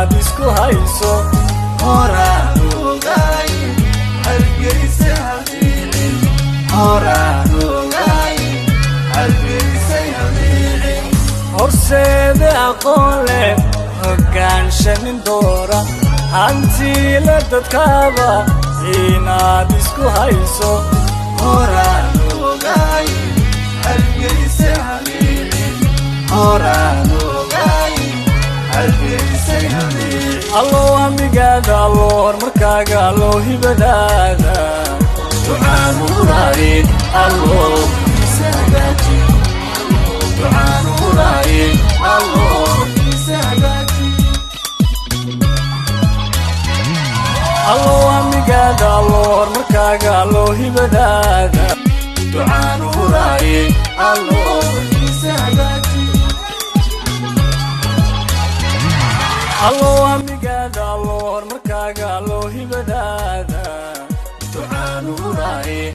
Inaad isku hayso. Horaan ogaay Hargeysa hamiicin, horaan ogaay Hargeysay hamiicin. Horseede aqoon leh, hoggaanshanin doora, hantiila dadkaaba inaad isku hayso. Horaan ogaay Hargeysa hamiicin, horaan ogaay Hargeysay hamiicin. Allow hamigaada, allow horumarkaaga, allow hibadaada. Ducaan huraaye, Allow isa hagaaji. Ducaan huraaye, Allow isa hagaaji. Allow hamigaada, allow horumarkaaga, allow hibadaada. Ducaan huraaye, Allow isa hagaaji. Allow hamigaada, allow horumarkaaga, allow hibadaada.